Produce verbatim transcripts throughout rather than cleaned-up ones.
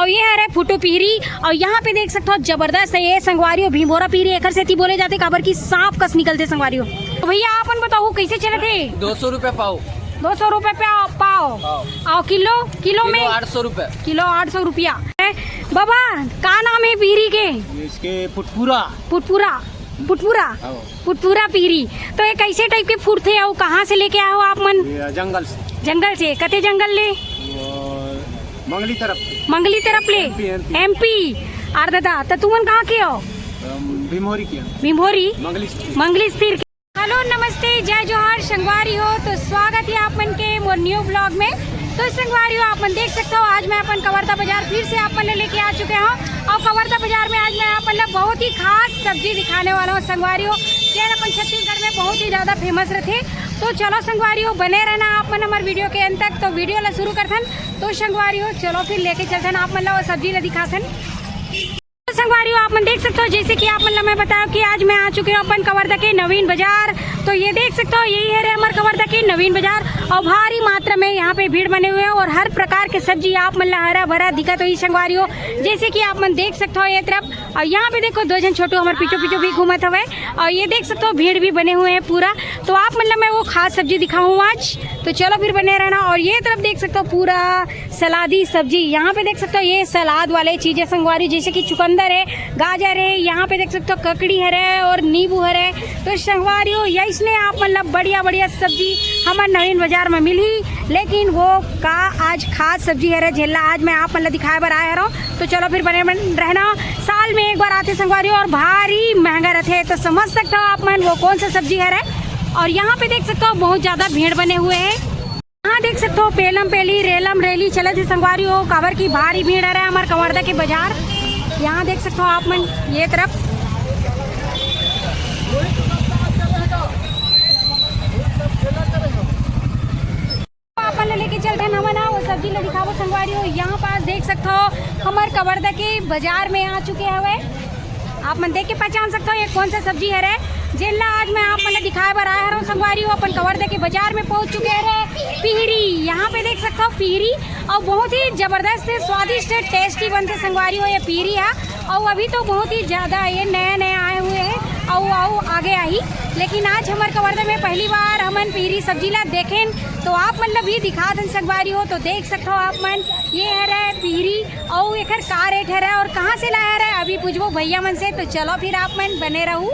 तो ये हरे फुटू पीहरी, अउ यहाँ पे देख सकथो जबरदस्त है ये संगवारी हो, भिंभोरा पीहरी एकर सेती बोले जाथे, काबर कि सांप कस निकलथे संगवारी हो। तो भैया, आपन बताओ, कैसे चलत हे? दो सौ रुपया पाव। दो सौ रुपया पाव। पाव। अउ किलो? किलो किलो में? आठ सौ रुपया। किलो आठ सौ रुपया। बाबा, का नाम है पीहरी के? इसके फुटपुरा। फुटपुरा। फुटपुरा। हाँ। फुटपुरा पीहरी। तो ये कैसे टाइप के फुटथे अउ कहाँ से लेके आए हो आप मन? ये जंगल से। जंगल से? कते जंगल ले? वो मंगली तरफ से। मंगली तरफ ले? MP, MP. एमपी। आर दादा, तो तुमन कहाँ के हो? हम भिंभोरी के हैं। भिंभोरी? मंगली से। मंगली से फिर के। हेलो, नमस्ते, जय जोहार संगवारी हो। तो स्वागत है आप मन के मोर न्यू ब्लॉग में। तो संगवारी हो, आप मन देख सकते हो, आज मैं अपन कवर्धा बाजार फिर से आप मन ले लेके आ चुके हूँ। और कवर्धा बाजार में आज मैं आप मन ला बहुत ही खास सब्जी दिखाने वाला हूँ संगवारी हो, जेन अपन छत्तीसगढ़ में बहुत ही ज्यादा फेमस रथे। तो चलो संगवारी हो, बने रहना आप मन हमर वीडियो के अंत तक। तो वीडियो ला शुरू करथन। तो संगवारी हो, चलो फिर लेके चलथन आप मन ला वो सब्जी ला दिखाथन। तो संगवारी हो, आप मन देख सकते हो, जैसे कि आप मन ला मैं बताया कि आज मैं आ चुके हूँ अपन कवर्धा के नवीन बाजार। तो ये देख सकते हो, यही हरे हमर कवर्धा के नवीन बाजार। और भारी मात्रा में यहाँ पे भीड़ बने हुए हैं और हर प्रकार के सब्जी आप मन ला हरा भरा दिखत होही संगवारी हो। जैसे कि आप मन देख सकते हो ये तरफ, और यहाँ पे देखो दो झन छोटू हमर पीछू पीछू भी घूमत हवे। और ये देख सकते हो भीड़ भी बने हुए हैं पूरा। तो आप मन ला मैं वो खास सब्जी दिखाऊँ आज, तो चलो फिर बने रहना। और ये तरफ देख सकते हो पूरा सलादी सब्जी, यहाँ पे देख सकते हो ये सलाद वाले चीजें संगवारी, जैसे कि चुकंदर है, गाजर है, यहाँ पे देख सकते हो ककड़ी हरे और नींबू हरे। तो संगवारी हो, यही आप मन ला बढ़िया बढ़िया सब्जी हमर नवीन बाजार में मिलही। लेकिन वो का आज खास सब्जी हरे जेला आज मैं आप मन ला दिखाए बर आए हरव। तो चलो फिर बने बन रहना। साल में एक बार आथे संगवारी हो और भारी महंगा रहथे, तो समझ सकते हो आप मन वो कौन सा सब्जी हरे। और यहाँ पे देख सकते हो बहुत ज्यादा भीड़ बने हुए है। यहाँ देख सकते हो पेलम पेली रेलम रेली चलत हे संगवारी हो, काबर की भारी भीड़ हरे हमर कवर्धा के बाजार। यहाँ देख सकते हो आप मन ये तरफ। आप मन ला लेके चलथन हमन हा, वो सब्जी ला दिखाबो संगवारी हो। यहाँ पास देख सकते हो हमर कवर्धा के बाजार में आ चुके हवे। आप मन देख के पहचान सकते हो ये कौन सा सब्जी हरे, जेन ला आज मैं आप मन ला दिखाए बर आए हरव संगवारी हो। अपन कवर्धा के बाजार में पहुंच चुके हरे पीहरी। यहाँ पे देख सकते हो पीहरी, और बहुत ही जबरदस्त स्वादिष्ट टेस्टी बनथे संगवारी हो ये पीहरी हा। और अभी तो बहुत ही ज्यादा ये नया नया आए हुए है, और, और आगे आही। लेकिन आज हमर कवर्धा में पहली बार हमन पीहरी सब्जी ला देखेन, तो आप मन ला भी दिखाथन संगवारी हो। तो देख सकते हो आप मन, ये हरे पीहरी, अउ एकर का रेट हरे और कहाँ से लाए हरे, अभी पूछबो भैया मन से। तो चलो फिर आप मन बने रहू।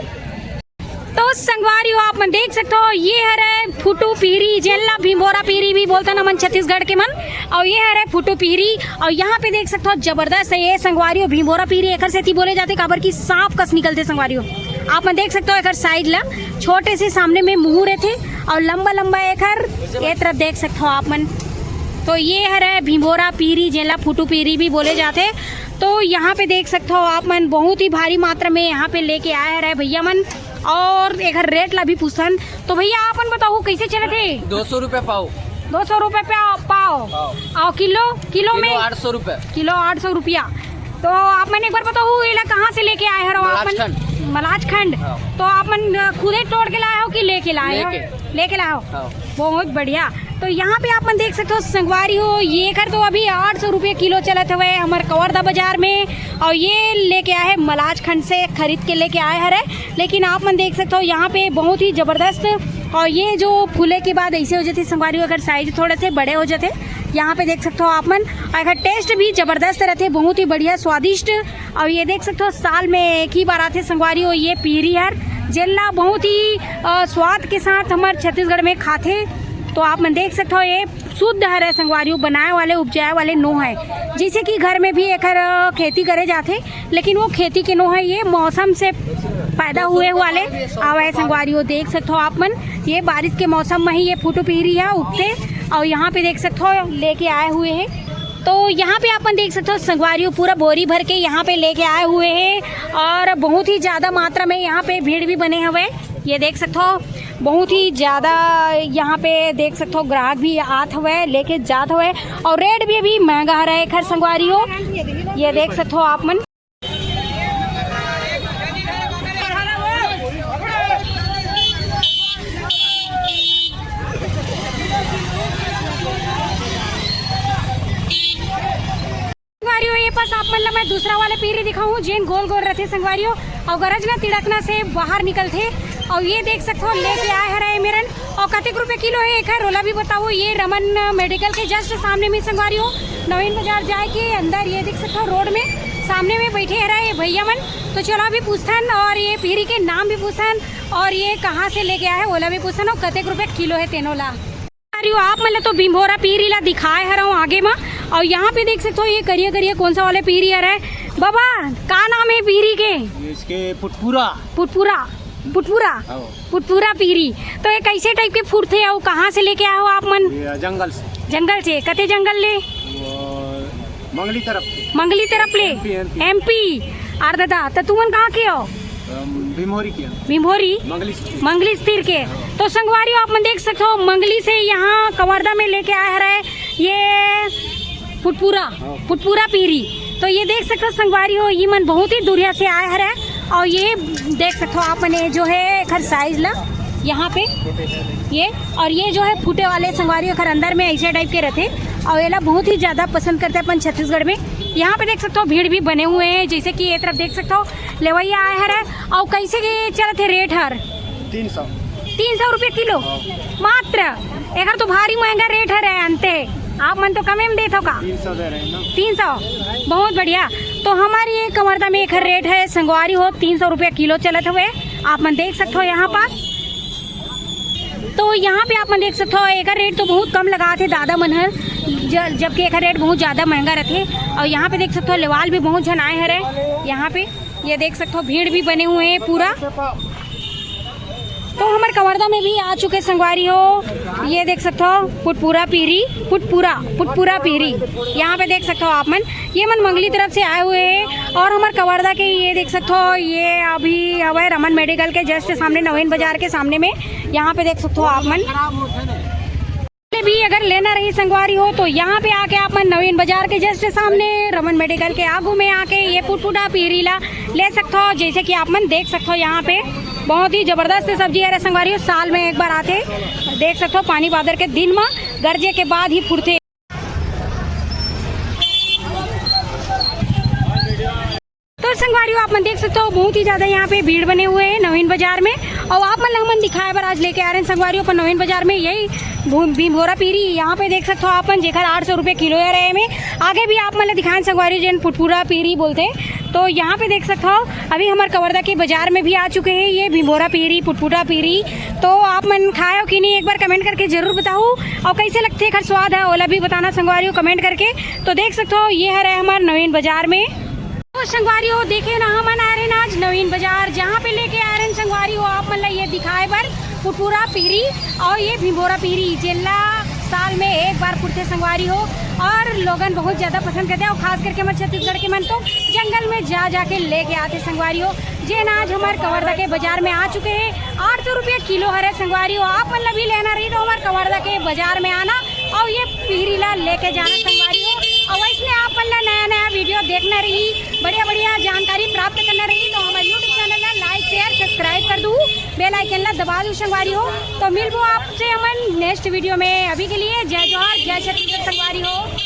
तो संगवारी हो, आप मन देख सकते हो, ये हरे फुटू पीहरी, जेन ला भिंभोरा पीहरी भी बोलथन हमन छत्तीसगढ़ के मन। और ये हरे फुटू पीहरी, और यहाँ पे देख सकते हो जबरदस्त है ये संगवारी हो, भिंभोरा पीहरी एकर सेती बोले जाथे, काबर की सांप कस निकलथे संगवारी हो। आप मन देख सकते हो एकर साइज ला, छोटे से सामने में मुंह रहथे और लंबा लंबा एकर ये तरफ देख सकते हो आप मन। तो ये हरे भिंभोरा पीहरी, जेला फुटू पीहरी भी बोले जाथे। तो यहाँ पे देख सकते हो आप मन, बहुत ही भारी मात्रा में यहाँ पे लेके आए हरे भैया मन। और एकर रेट ला भी पूछन। तो भैया, आपन बताओ, कैसे चलत हे? दो सौ रुपया पाव। दो सौ रुपया पे पाव। पाव। और किलो? किलो किलो में? आठ सौ रुपया। किलो आठ सौ रुपया। तो आप मन एक बार बताओ, एला कहाँ से लेके आए हरो आप मन? मलाजखंड। मलाजखंड। हाँ। तो आप मन, अ, खुदे तोड़ के लाए हो कि लेके लाए हो? लेके। लेके लाए हो? हाँ। बहुत बढ़िया। तो यहाँ पे आप मन देख सकते हो संगवारी हो, ये कर तो अभी आठ सौ रुपये किलो चलत हवे हमर कवर्धा बाजार में, और ये लेके आए हैं मलाजखंड से, खरीद के लेके आए हरे। लेकिन आप मन देख सकते हो यहाँ पे बहुत ही जबरदस्त, और ये जो फूले के बाद ऐसे हो जाते संगवारी हो, अगर साइज थोड़े से बड़े हो जाते, यहाँ पे देख सकते हो आप मन, और एकर टेस्ट भी जबरदस्त रहते, बहुत ही बढ़िया स्वादिष्ट। और ये देख सकते हो साल में एक ही बार आथे संगवारी हो ये पीहरी हर, जेला बहुत ही, अ, स्वाद के साथ हमर छत्तीसगढ़ में खाथे। तो आप मन देख सकते हो ये शुद्ध हरे संगवारी हो, बनाए वाले, उपजाए वाले नो है, जैसे कि घर में भी एकर, अ, खेती करे जाथे, लेकिन वो खेती के नो है, ये मौसम से पैदा हुए वाले आवे संगवारी हो। देख सकते हो आप मन, ये बारिश के मौसम में ही ये फुटू पीहरी है उगथे, और यहाँ पे देख सकते हो लेके आए हुए हैं। तो यहाँ पे आप मन देख सकते हो संगवारी हो, पूरा बोरी भर के यहाँ पे लेके आए हुए हैं, और बहुत ही ज्यादा मात्रा में यहाँ पे भीड़ भी बने हुए हैं। ये देख सकते हो बहुत ही ज्यादा यहाँ पे देख सकते हो ग्राहक भी आत हुए, लेके जात हुए, और रेट भी अभी महंगा रहे खैर संगवारी हो। ये देख सकते हो आप मन। संगवारी हो, ये पास आप मन ला मैं दूसरा वाला पीरी दिखाऊं, जेन गोल गोल रथे संगवारी हो, अउ गरजना तिड़कना से बाहर निकलथे। अउ ये देख सकथो, लेके आए हरे मेरन। अउ कतेक रुपए किलो हे एखर, ओला भी बताओ। ये रमन मेडिकल के just सामने में संगवारी हो, नवीन बाजार जाए के अंदर, ये देख सकथो रोड में सामने में बैठे हरे ये भैया मन। तो चलो अभी पूछथन और ये पीरी के नाम भी पूछथन और ये कहाँ से लेके आए हे, ओला भी पूछथन अउ कतेक रुपए किलो हे तेनो ला। अरे आप मन ला तो भिंभोरा पीरी ला दिखाए हरव आगे मा, अउ यहाँ पे देख सकथो ये करिया करिया कौन सा वाले पीरी हरे बाबा, का नाम हे पीरी के? इसके पुटपुरा। पुटपुरा, पुटपुरा, हाँ। पुटपुरा पीरी। तो ये कैसे टाइप के फूटथे अउ कहाँ से लेके आए हो आप मन? ये जंगल से। जंगल से, कते जंगल ले? वो मंगली तरफ से। मंगली तरफ ले? MP, MP. एमपी। और दादा, तो तुमन कहाँ के हो? हम भिंभोरी के हैं। भिंभोरी? मंगली से। मंगली तीर के। तो संगवारी हो, आप मन देख सकते हो, मंगली से यहाँ कवर्धा में लेके आए हरे ये पुटपुरा, हाँ। पुटपुरा पीरी। तो ये देख सकते हो संगवारी हो, ये मन बहुत ही दूरिया से आए हरे। और ये देख सकते हो आप मन, ये जो है एखर साइज ला यहाँ पे ये, और ये जो है फूटे वाले संगवारी हो, एखर अंदर में ऐसे टाइप के रहते। और एला बहुत ही ज्यादा पसंद करते अपन छत्तीसगढ़ में। यहाँ पे देख सकते हो भीड़ भी बने हुए हैं, जैसे कि ये तरफ देख सकते हो लेवैया आए हरे। और कैसे के चलत हे रेट हर? तीन सौ। तीन सौ रुपये किलो हाँ। मात्र। एकर तो भारी महंगा रेट हरे अंते, आप मन तो कमे में देत हो का? तीन सौ दे रहे हैं ना। तीन सौ, बहुत बढ़िया। तो हमारी ये कवर्धा में एकर रेट है संगवारी हो, तीन सौ रुपये किलो चलत हुए, आप मन देख सकते हो यहाँ पास। तो यहाँ पे आप मन देख सकते हो, एकर रेट तो बहुत कम लगाथे दादा मन हर, ज-, जबकि एकर रेट बहुत ज्यादा महंगा रहथे। और यहाँ पे देख सकते हो, लेवाल भी बहुत झन आए हरे यहाँ पे, ये देख सकते हो, भीड़ भी बने हुए हैं पूरा। तो हमर कवर्धा में भी आ चुके संगवारी हो, ये देख सकते हो, पुटपुरा पीरी, पुटपुरा, पुटपुरा पीरी, यहाँ पे देख सकते हो आप मन, ये मन मंगली तरफ से आए हुए हैं। और हमर कवर्धा के ये देख सकते हो, ये अभी हवे रमन मेडिकल के just सामने, नवीन बाजार के सामने में, यहाँ पे देख सकते हो आप मन। भी अगर लेना रही संगवारी हो, तो यहाँ पे आके आप मन नवीन बाजार के just सामने रमन मेडिकल के आगू में आके ये पुटपुरा पीरी ला ले सकते हो। जैसे कि आप मन देख सकते हो, यहाँ पे बहुत ही जबरदस्त सब्जी हरे संगवारी हो, साल में एक बार आथे। देख सकते हो, पानी बादर के दिन में गरजे के बाद ही फुटथे। तो संगवारी हो, आप मन देख सकते हो, बहुत ही ज्यादा यहाँ पे भीड़ बने हुए हैं नवीन बाजार में। और आप मन ला हमन दिखाए बर आज लेके आ रहे हैं संगवारी हो अपन नवीन बाजार में, यही भू-, भिंभोरा पीरी। यहाँ पे देख सकते हो आप मन, जेकर आठ सौ रुपये किलो है रहे में। आगे भी आप मन ला दिखाएं संगवारी हो, जेन पुटपुरा पीरी बोलते हैं। तो यहाँ पे देख सकते हो, अभी हमर कवर्धा के बाजार में भी आ चुके हैं ये भिंभोरा पीरी, पुटपुरा पीरी। तो आप मन खाए हो कि नहीं, एक बार कमेंट करके जरूर बताओ। और कैसे लगथे एकर स्वाद है, ओला भी बताना संगवारी हो कमेंट करके। तो देख सकते हो, ये हरे हमर नवीन बाजार में। तो संगवारी हो, देखे ना, हमन आए रहे आज नवीन बाजार, जहाँ पे लेके आए रहे संगवारी हो आप मन ला ये दिखाए बर पुटपुरा पीरी और ये भिंभोरा पीरी, जेला साल में एक बार फुटथे संगवारी हो। और लोगन बहुत ज्यादा पसंद करते हैं, और खास करके हमर छत्तीसगढ़ के मन तो जंगल में जा जाके लेके आथे संगवारी हो। जेन आज हमर कवर्धा के बाजार में आ चुके हैं, आठ सौ रुपया किलो हरे संगवारी हो। आप मन ला भी लेना रही तो हमर कवर्धा के बाजार में आना और ये पीरी ला लेके जाना संगवारी हो। और वैसने आप मन ला नया नया वीडियो देखना रही, बढ़िया बढ़िया जानकारी प्राप्त करना रही तो हमर YouTube चैनल ला like, share, subscribe कर दू, bell icon ला दबा दू संगवारी हो। तो मिलबो आपसे हमन next वीडियो में। अभी के लिए जय जोहार, जय छत्तीसगढ़ संगवारी हो।